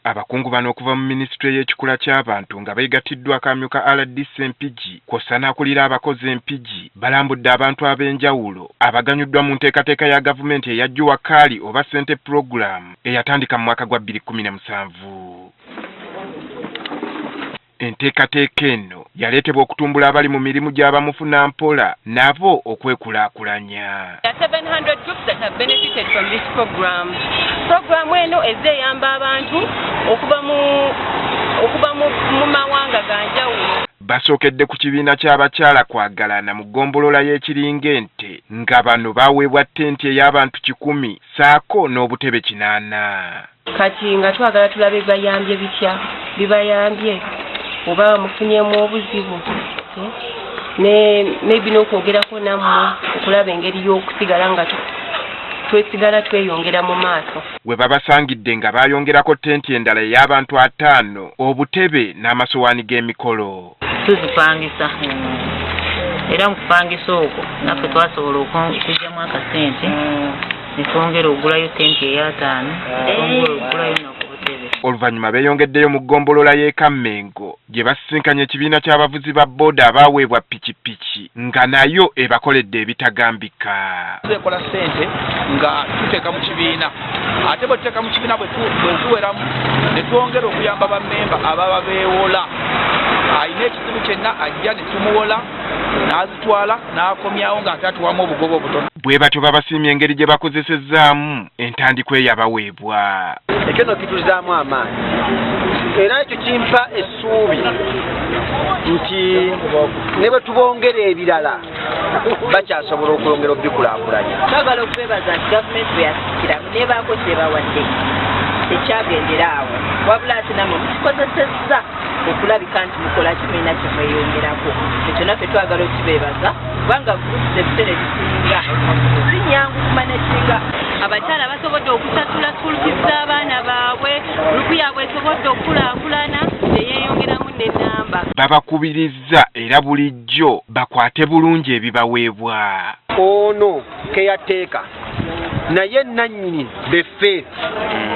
Abakungu bano okuva mu minisitule y'ekikula ky'abantu nga beegattiddwako amyuka RDC Mpigi kw'ossa n'akulira abakozi e Mpigi balambudde abantu ab'enjawulo abaganyuddwa mu nteekateeka ya gavumenti eya Jua Kali oba Ssente Pulogulaamu eyatandika mu mwaka gwa 2017. Enteekateeka eno yaleetebwa okutumbula abali mu mirimu gy'abamufunampola nabo okwekulaakulanya. There are 700 groups that have benefited from this program. Program eno ezze eyamba abantu okuva mu mawanga ga njawulo. Basookedde ku kibiina ky'abakyala Kwagalana mu ggombolola y'Ekiringa Ente nga bano baweebwa ttenti ey'abantu 100 ssaako n'obutebe 80. Kati nga twagala tulabe bibayambye bitya, bibayambye oba mufunyemu obuzibu, Ne maybe n'okwogerako nammwe okulaba engeri y'okusigala nga twesigala tweyongera mu maaso. We babasangidde nga baayongerako ttenti endala ey'abantu 50, obutebe n'amasowaani g'emikolo. Tuzipangisa, era mu kupangisa okwo naffe twasobola okuggyamu akasente ne twongera okugulayo tenti ey'ataano, twongera okugulayo n'okubutebe. Oluvannyuma beeyongeddeyo mu ggombolola y'e Kammengo gye basisinkanye ekibiina ky'abavuzi ba booda abaaweebwa pikipiki nga nayo ebakoledde ebitagambika. Ekola ssente nga tuteeka mu kibiina, ate bwe tuteeka mu kibiina bwe ziweramu ne twongera okuyamba bammemba ababa beewola. Alina ekizibu kyenna ajja ne tumuwola n'azitwala n'akomyawo ng'ate atuwamu obugoba obutono. Bwe batyo babasiimye engeri gye bakozesezaamu entandikwa eyabaweebwa. Ekyo nno kituzaamu amaanyi, era ekyo kimpa essuubi nti ne bwe tubongera ebirala bakyasobola okwongera obikulaakulanya. Twagala okubeebaza nti gavumenti bwe yasikiramu nebaako kyebawadde tekyagendera awo, wabula ate nammwe mukikozesezza okulabika nti mukola ki, mulina kye mweyongerako. Ekyo naffe twagala okukibeebaza kubanga groups ebiseera ebisinga si nyangu kumanaginga. Abakyala basobodde okusasula school fees z'abaana baabwe, gurupu yaabwe esobodde okukulaakulana neyeeyongeramu n'ennamba. Babakubirizza era bulijjo bakwate bulungi ebibaweebwa. Ono keyateeka naye nannyini beffe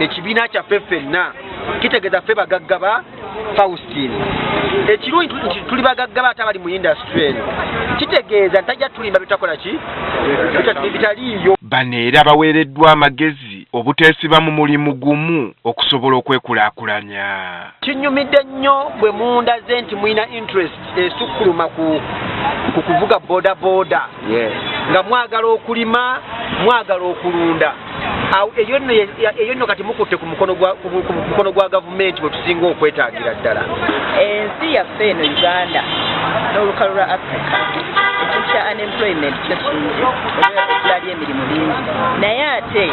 ekibiina kyaffe ffenna, kitegeeza ffe bagagga ba Faustin. Ekirungi nti tuli bagagga ba ate abali mu industry eno, kitegeeza ntajja tulimba bitakola ki bitaliiyo. Bano era baweereddwa amagezi obuteesiba mu mulimu gumu okusobola okwekulaakulanya. Kinyumidde nnyo bwe mundaze nti mulina interest esukkuluma ku kuvuga boda boda, nga mwagala okulima, mwagala okulunda. Awo eyo nno kati mukutte ku mukono gwa gavumenti bwe tusinga okwetaagira ddala. Ensi yaffe eno Uganda n'olukalu lwa Africa, ekintu kya unemployment kyo kingi oba ebbula ly'emirimu lingi, naye ate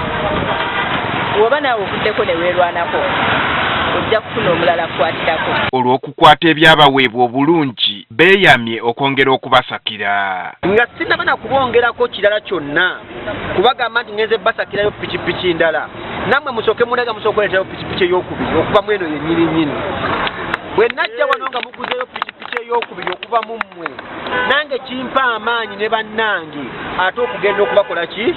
bw'oba naawe ovuddeko ne weerwanako ojja kufuna omulala kukwatirako. Olw'okukwata ebyabaweebwa obulungi, beeyamye okwongera okubasakira. Nga sinnaba na kubongerako kirala kyonna, kubagamba nti ngenze basakirayo pikipiki ndala, nammwe musooke munaga musooka okuleetayo pikipiki eyokubiri okuva mu eno yennyini nnyini. Bwe najja wano nga muguzeyo pikipiki eyokubiri okuva mu mmwe, nange kimpa amaanyi ne bannange ate okugenda okubakola ki,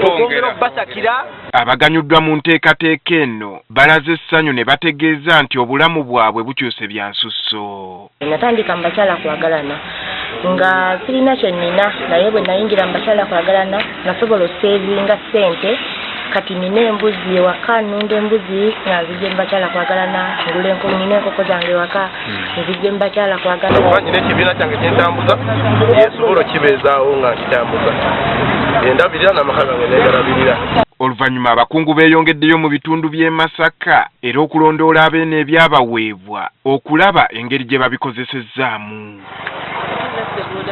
okwongera okubasakira. Abaganyuddwa mu nteekateeka eno balaze essanyu ne bategeeza nti obulamu bwabwe bukyuse bya nsusso. Natandika mu Bakyala Kwagalana nga sirina kye nnina, naye bwe nayingira mu Bakyala Kwagalana nasobola osevinga ssente. Kati nina embuzi ewaka, nnunda embuzi nga nzijja mu Bakyala Kwagalana. Ngula nina enkoko zange ewaka, nzijja mu Bakyala Kwagalana. Kuba nina ekibiina kyange kyentambuza, yensobola okibeezaawo nga nkitambuza, endabirira n'amaka gange negalabirira. Oluvannyuma abakungu beeyongeddeyo mu bitundu by'e Masaka era okulondoola abeeno ebyabaweebwa okulaba engeri gye babikozesezzaamu.